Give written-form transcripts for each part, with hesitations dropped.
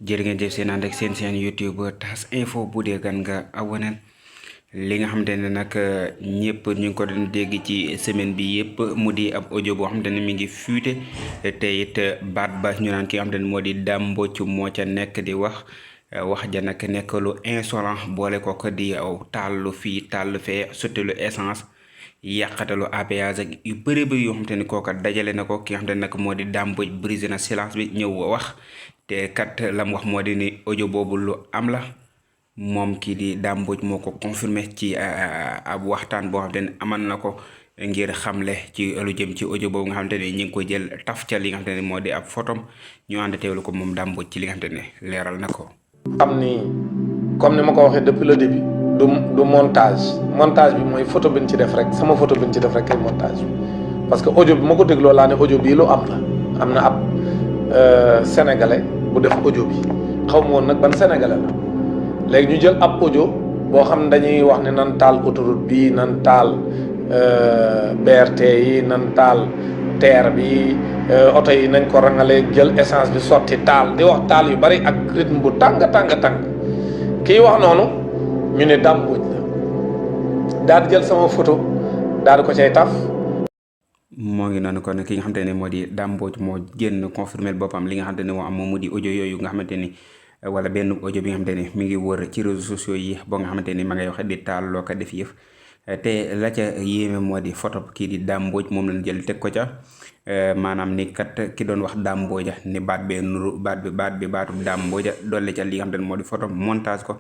jërë ngeen jëf seen ànd ak seen YouTube TAS info bu dee gan nga aboneel li nga xamante ne nag ñëpp ñu ngi ko doon dégg ci semaine bi yëpp mu di ab audio boo xamante ne mi ngi fuité te it baat ba ñu naan ki nga xamante ne moo di Dame Mbodj moo ca nekk di wax ja nag nekk lu insolent boole ko di taal lu fii taal lu fee sotti lu essence yàqatalu APS ak yu bëri bëri yoo xamante ni kooka dajale na ko ki nga xamante ne nag moo di Dame Mbodj brisé na silence bi ñëw wax te kat lam wax moo di ni audio boobu lu am la moom kii di Dame Mbodj moo ko confirmé ci ab waxtaan boo xamante ne amal na ko ngir xamle ci lu jëm ci audio boobu nga xamante ne ñi ngi ko jël taf ca li nga xamante ne moo di ab photom ñu ànd teewlu ko moom Dame Mbodj ci li nga xamante ne leeral na ko. xam ni comme ni ma ko waxee depuis le début du montage bi mooy photo bi ñu ci def rek sama photo bi ñu ci def rek kay montage bi parce que audio bi ma ko dégloo laa ne audio bii lu am la am na ab sénégalais bu def audio bi xaw ma woon nag ban sénégalais la léegi ñu jël ab audio boo xam ne dañuy wax ne nan taal autoroute bi nan taal BRT yi nan taal TER bi oto yi nañ ko rangale jël essence bi sotti taal di wax taal yu bari ak rythme bu tàng kii wax noonu ñu ne Dame Mbodj la daal di jël sama photo daal di ko cay taf. moo ngi noonu kon ki nga xamante ne moo di Dame Mbodj moo génn confirmer boppam li nga xamante ne moo am moom mu di audio yooyu nga xamante ni wala benn audio bi nga xamante ni mi ngi wër ci réseaux sociaux yi boo nga xamante ni ma ngay wax di taal loo ko def yëf te la ca yéeme moo di photo kii di Dame Mbodj moom lañ jël teg ko ca maanaam ni kat ki doon wax Dame Mbodj ni baat bee nuru baatu Dame Mbodj dolli ca li nga xamante ne moo di photo montage ko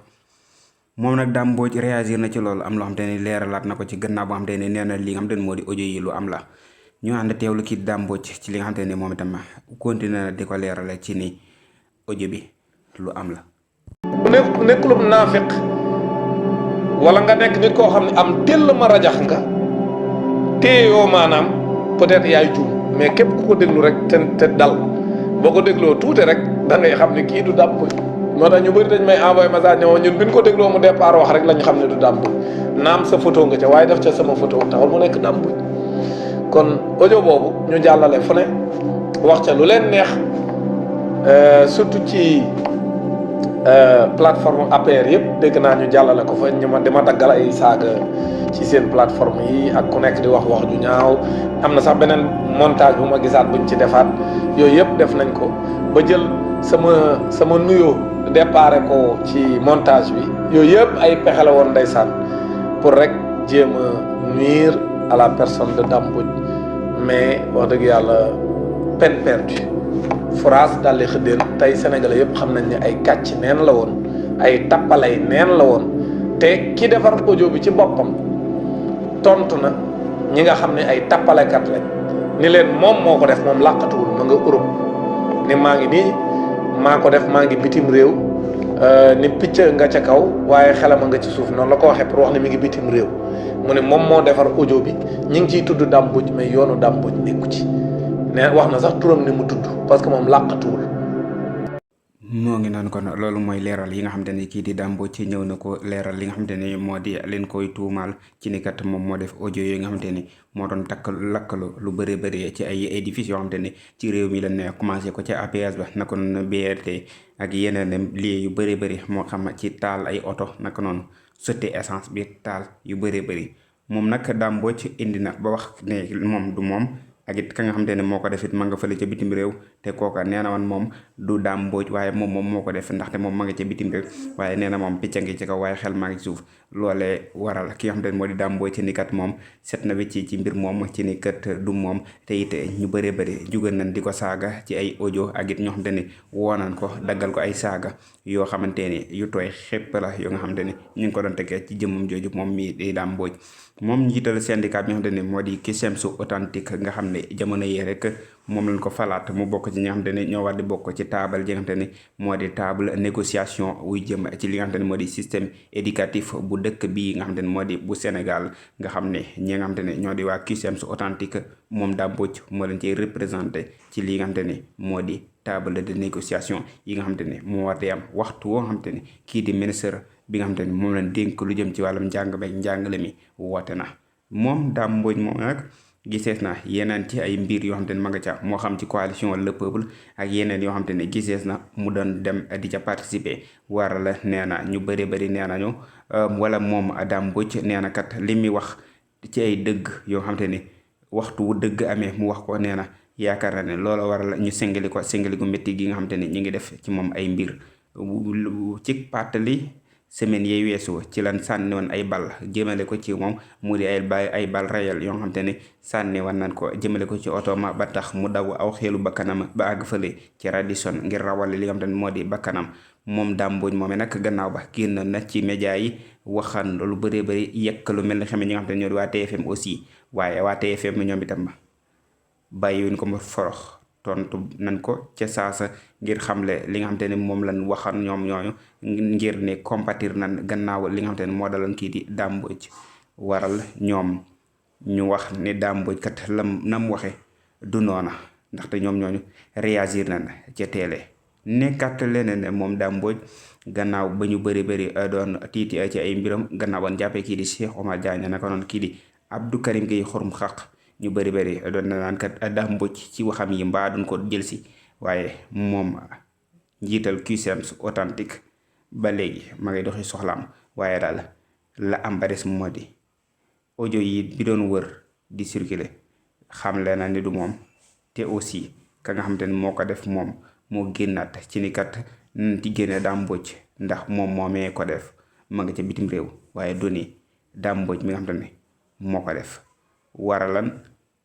moom nag Dame Mbodj réagir na ci loolu am loo xamante ni leeralaat na ko ci gannaaw boo xamante ni nee na li nga xamante ne moo di audio yi lu am la ñu ànd teewlu kii Dame Mbodj ci li nga xamante ne moom itam continué na di ko leerale ci ni audio bi lu am la. bu nekkulum naafiq wala nga nekk nit koo xam ne am tell ma rajax nga téyoo maanaam peut-être yaay juum mais képp ku ko déglu rek te dal boo ko dégloo tuuti rek da ngay xam ne kii du Dame Mbodj moo tax ñu bëri dañ may envoyé message ne ñun bi ñu ko dégloo mu départ wax rek la ñu xam ne du Dame Mbodj naam sa photo nga ca waaye def ca sama photo taxul mu nekk Dame Mbodj kon audio boobu ñu jàllale fu ne wax ca lu leen neex surtout ci plateforme APR yëpp dégg naa ñu jàllale ko fa ñu ma dama daggal ay saaga ci seen plateforme yi ak ku nekk di wax ju ñaaw am na sax beneen montage bu ma gisaat buñ ci defaat yooyu yëpp def nañ ko ba jël sama nuyoo déparé ko ci montage bi yooyu yëpp ay pexe la woon ndeysaan pour rek jéem a nuire à la personne de Dame Mbodj mais wax dëgg yàlla peine perdue France daal di xëddeen tey sénégalais yëpp xam nañ ne ay kàcc neen la woon ay tappalay neen la woon te ki defar audio bi ci boppam tontu na ñi nga xam ne ay tappalekat lañ ni leen moom moo ko def moom làqatuwul ma nga Europe ni maa ngi nii maa ko def maa ngi bitim réew ni picc nga ca kaw waaye xelama nga ci suuf noonu la ko waxee pour wax ne mi ngi bitim réew mu ne moom moo defar audio bi ñi ngi ciy tudd Dame Mbodj mais yoonu Dame Mbodj nekku ci ne wax na sax turam ni mu tudd parce que moom làqatuwul. moo ngi naan kon loolu mooy leeral yi nga xamante ni kii di Dame Mbodj ci ñëw na ko leeral li nga xamante ni moo di leen koy tuumaal ci ni kat moom moo def audio yooyu nga xamante ni moo doon lakkalu lu bëri bëri ci ay édifices yoo xamante ni ci réew mi la ne commencé ko ci APS ba naka noonu BRT ak yeneen lieux yu bëri bëri moo xam ci taal ay oto naka noonu sotti essence bi taal yu bëri bëri moom nag Dame Mbodj indi na ba wax ne moom du moom. ak it ka nga xamante ne moo ko def it ma nga fële ca bitim réew te kooka nee na woon moom du Dame Mbodj waaye moom moo ko def ndaxte moom ma nga ca bitim réew waaye nee na moom picc ngi ci kaw waaye xel maa ngi ci suuf loolee waral ki nga xamante ne moo di Dame Mbodj ci ni kat moom set na wecc ci mbir moom ci ni kat du moom te it ñu bëree bëri jugal nañ di ko saaga ci ay audio ak it ñoo xamante ni woonaan ko daggal ko ay saaga yoo xamante ni yu tooy xépp la yoo nga xamante ni ñu ngi ko doon tegee ci jëmmam jooju moom mii di Dame Mbodj moom njiital syndicat bi nga xamante ne moo di Cusems authentique nga xam ne jamono yi rek moom lañ ko falaat mu bokk ci ñi nga xamante ne ñoo war di bokk ci taabal ji nga xamante ne moo di table négociation wuy jëm ci li nga xamante ne moo di système éducatif bu dëkk bii nga xamante ne moo di bu Sénégal nga xam ne ñi nga xamante ne ñoo di waa Cusems authentique moom Dame Mbodj moo leen ciy représenté ci li nga xamante ne moo di table de négociation yi nga xamante ne moo war di am waxtu woo nga xamante ne kii di ministre bi nga xamante ne moom lañ dénk lu jëm ci wàllum njàng beeg njàngale mi woote na moom Dame Mbodj moom nag gisees na yeneen ci ay mbir yoo xam te ne ma nga ca moo xam ci coalition Le Peuple ak yeneen yoo xam te ne gisees na mu doon dem di ca participer waral nee na ñu bëri nee nañu wala moom Dame Mbodj nee na kat li muy wax ci ay dëgg yoo xam te ne waxtu wu dëgg amee mu wax ko nee na yaakaar na ne loola waral ñu sengali gu métti gi nga xam te ne ñu ngi def ci moom ay mbir ci pàttali semaine yee weesu ci lan sànni woon ay bal jëmale ko ci moom mu di ay bal réel yoo xam te ne sànni woon nañ ko jëmale ko ci oto ma ba tax mu daw aw xeelu bakkanam ba àgg fële ci Radisson ngir rawale li nga xam te ne moo di bakkanam moom Dame Mbodj moomee nag gannaaw ba génn na ci média yi waxan lu bëri yekk lu mel ni xamee ñi nga xam te ne ñoo di waa TFM aussi waaye waa TFM ñoom itam bàyyiwuñ ko mu forox tontu nañ ko ca saasa ngir xamle li nga xamante ne moom lañ waxan ñoom ñooñu ngir ne compatir nañ gannaaw li nga xamante ne moo daloon kii di Dame Mbodj waral ñoom ñu wax ne Dame Mbodj kat nam waxe du noona ndaxte ñoom ñooñu réagir nañ ca teele nekkat leneen ne moom Dame Mbodj gannaaw ba ñu bëri doon tiiti ci ay mbiram gannaaw ban jàppee kii di Cheikh Omar Diagne naka noonu kii di Abdou Karim Gueye xurum xaq ñu bëri doon na naan kat Dame Mbodj ci waxam yi mbaa duñ ko jël si waaye moom njiital Cusems authentique ba léegi ma ngay doxi soxlaam waaye daal la am ba des moo di audio yi bi doon wër di circuler xam le na ni du moom te aussi ka nga xam te ne moo ko def moom moo génnaat ci ni kat ci génne Dame Mbodj ndax moom moomee ko def ma nga ca bitim réew waaye doni Dame Mbodj mi nga xam te ne moo ko def waralan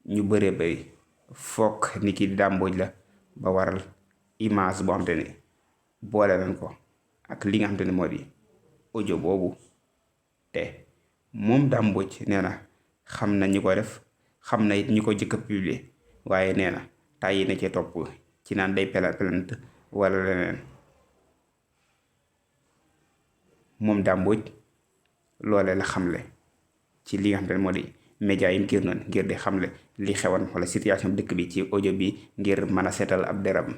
ñu bëri foog ni ki Dame Mbodj la ba waral image boo xam te ne boole nañ ko ak li nga xam te ne moo di audio boobu te moom Dame Mbodj nee na xam na ñi ko def xam na it ñi ko jëkk a publier waaye nee na tàyyi na ci topp ci naan day plainte wala leneen moom Dame Mbodj loole la xamle ci li nga xam te ne moo di média yi mu génnoon ngir di xamle li xewoon wala situation dëkk bi ci audio bi ngir mën a seetal ab deram